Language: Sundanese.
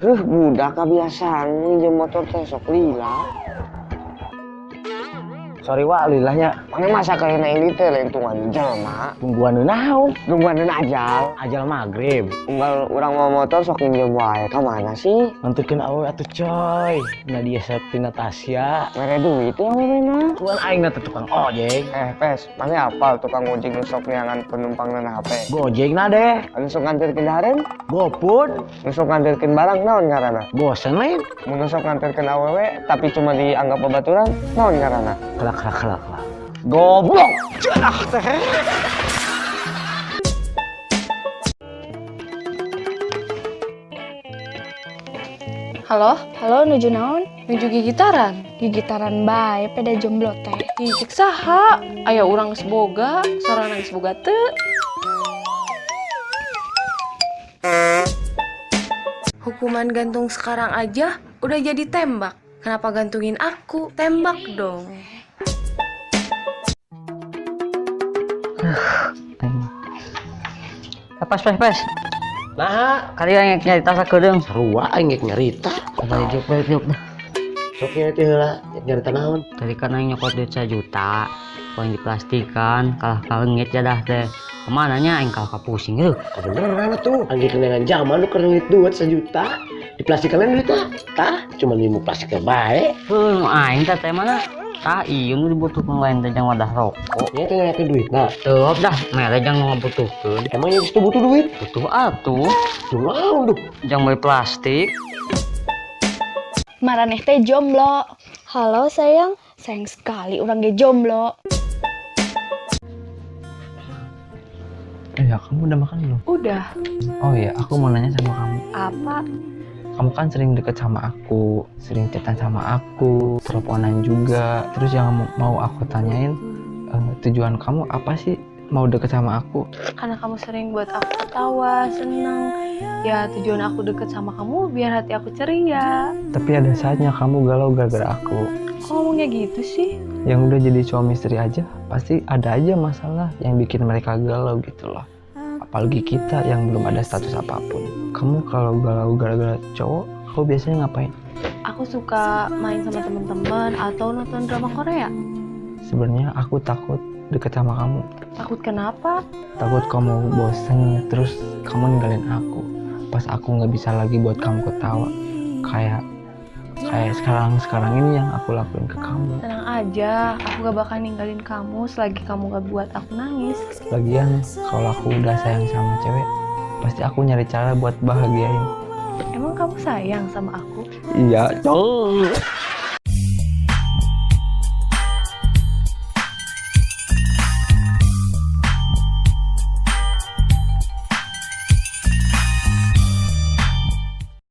Budak kebiasaan minjem motor teh sok lila. Sorry Wak, lilahnya. Mana masa kena ini teh lain tungguan jelema. Tungguan naon? Tungguan ajal. Ajal maghrib. Unggal urang mau motor sok minjem wae. Ka mana sih? Nganterkeun awewe atuh coy. Nadia Septi Natasha. Mere duit ya awewe. Tuan aing teh tukang ojek. Pes, mana apal tukang ojek nu sok neangan penumpang na HP? Gojek na deh. Anu sok nganterkeun dahareun? GoFood. Nu sok nganterkeun barang naon ngaranna? Bosen lain. Mun sok nganterkeun awewe tapi cuma dianggap babaturan naon ngaranna? Kelak. Goblok. Cenah teh. Halo? Halo, nuju naon? Nuju gigitaran. Gigitaran bae peda jomblo teh. Cik saha? Aya urang geus boga, sorana geus boga teu. Hukuman gantung sekarang aja udah jadi tembak. Kenapa gantungin aku? Tembak dong. Pes. Nah, kali aing nyarita sakedeung. Sarua aing nyarita. Balik juk. Sok nyarita heula, nyarita naon? Tadi kan aing nyokot duit 1 juta, poin diplastikan, kalah kalengit jadah teh. Kemana nya aing kalah kapusing heuh. Kebeneran atuh, aing kenangan zaman lu keur duit 1 juta. Diplastikan duit tah, cuma nimu plastiknya bae. Heuh, aing teh mana? Tah ieu nu dibutuhkeun lain teh jang wadah rokok. Nya teh ngayakeun duitna. Teu dah, mere jang ngabutuhkeun. Emang nya geus butuh duit? Butuh atuh. Naon duh? Jang beli plastik. Maraneh teh jomblo. Halo sayang, sayang sekali urang ge jomblo. Ya, kamu udah makan belum? Udah. Oh iya, aku mau nanya sama kamu. Apa? Kamu kan sering deket sama aku, sering chatan sama aku, teleponan juga. Terus yang mau aku tanyain, tujuan kamu apa sih mau deket sama aku? Karena kamu sering buat aku ketawa, seneng. Ya tujuan aku deket sama kamu biar hati aku ceria. Tapi ada saatnya kamu galau gara-gara aku. Kok ngomongnya gitu sih? Yang udah jadi suami istri aja, pasti ada aja masalah yang bikin mereka galau gitu loh. Apalagi kita yang belum ada status apapun. Kamu kalau galau gara-gara cowok, kamu biasanya ngapain? Aku suka main sama teman-teman atau nonton drama Korea. Sebenarnya aku takut deket sama kamu. Takut kenapa? Takut kamu bosen terus kamu ninggalin aku. Pas aku nggak bisa lagi buat kamu ketawa. Kayak sekarang ini yang aku lakuin ke kamu. Tenang aja, aku gak bakal ninggalin kamu selagi kamu gak buat aku nangis. Lagian, kalau aku udah sayang sama cewek, pasti aku nyari cara buat bahagiain. Emang kamu sayang sama aku? Iya, cowok.